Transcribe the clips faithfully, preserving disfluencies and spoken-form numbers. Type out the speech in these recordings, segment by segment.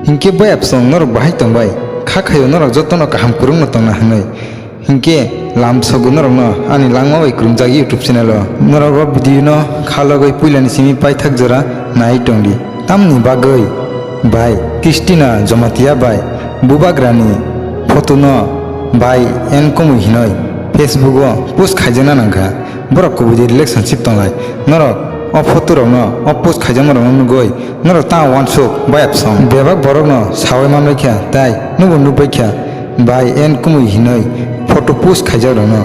Hinkhe bai absong norok bahai tongbai, kha khaio norok jotono kaham kwrwngno tongna hwnwi. Hinkhe lamsogo norokno ani langma bai kwrwngjak YouTube channel o. Norok o video no kha logwi puilani simi paithak jora nai tongdi. Tamni bagwi bai Christina Jomatia bai bubagrani photo no bai N Kumui hinoi Facebook o post khaijakna nangkha. Borok kubui di relationship tonglai. Norok o photo rokno, o post khaijakma rokno nugwi norok tamo wansuk bai absong. Bebak borokno sawi manbai kha tai nubo nukbai kha bai N Kumui hinoi photo post khaijak rokno.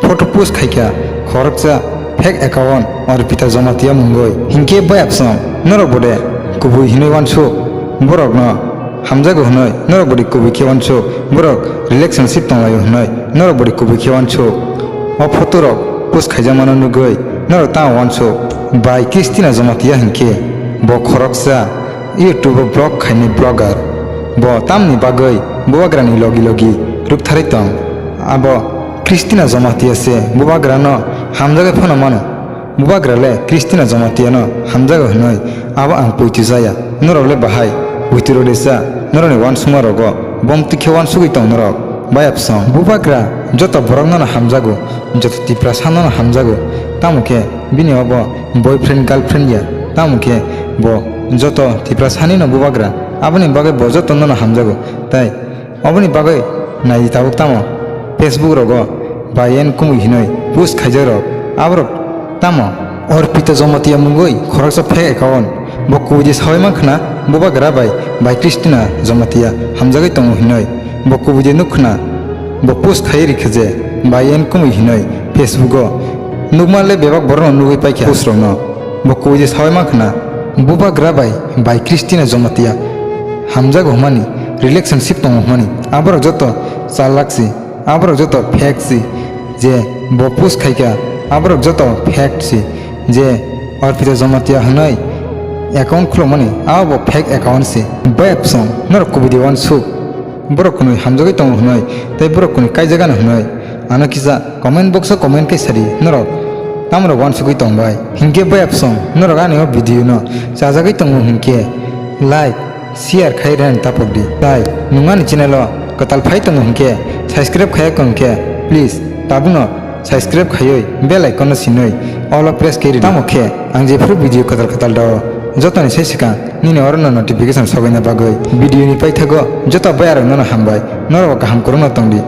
Photo post khaikha khoroksa fake account Arpita Jomatia mungwi. Hinkhe bai absong norok bode kubui hinwi wansuk borokno hamjago hwnwi, norok bode kubui khe wansuk borok relationship tonglaio hwnwi, norok bode kubui khe wansuk. O photo rok post khaijakmano nugwi norok tamo wansuk. Bai Christina Jomatia hinkhe bo khoroksa YouTube o vlog khainai vlogger. Bo tamni bagwi bubagrani logi logi rwktharwi tong. Abo Christina Jomatia se bubagrano hamjagwi phano mano. Bubagra le Christina Jomatia no hamjago hwnwi abo ang poito jaya. Norok le bahai poito rw de cha, norokni wansukma rogo bom twi khe wansugwi tong norok. Bai absong bubagra joto borok no hamjago, joto Tiprasa no hamjago. Tamo khe bini obo boyfriend girlfriend ya, tamo khe bo joto Tiprasani no bubagra, aboni bagwi bo joto no hamjago. Tai oboni bagwi nai di tabuk tamo Facebook rogo bai N Kumui hinoi post khaijak rok, aborok tamo? Arpita Jomatia mungwi khoroksa fake account. Bo kubui di sawi mankha na bubagra bai bai Christina Jomatia hamjagwi tongo hinoi. Bo kubui di nukha na bo post khaiwi rikha je bai N Kumui hinoi Facebook o. Nukma le bebak borokno nugwi paikha post rokno. Bo kubui di sawi mankha na bubagra bai bai Christina Jomatia hamjago hwnmani, relationship tongo hwnmani. Aborok joto chalak si, aborok joto fake si, je bo post khaikha, aborok joto fake si, je Arpita Jomatia hwnwi account khulokmani, abo bo fake account si. Bai absong norok kubui di wansuk, borok kwnwi hamjagwi tongo hwnwi tei borok kwnwi kaijagano hwnwi. Ano kisa comment box o comment khe sadi norok tamrok wansugwi tongbai. Hinkhe bai absong norok ani o video no chajagwi tongo hinkhe like, share khai rwna tapok di. Tai nwng ani channel o kwtal phai tongo hinkhe, subscribe khaiya hinkhe please tabukno subscribe khaiwi bell icon no sinwi all o press khe ridi. Tamo khe ang jephru video kwtal kwtal dao jotoni sai swkang nini oro no notification sogwina bagwi. Video ni paithago joto bayarok no hambai, norok kaham kwrwngno tongdi.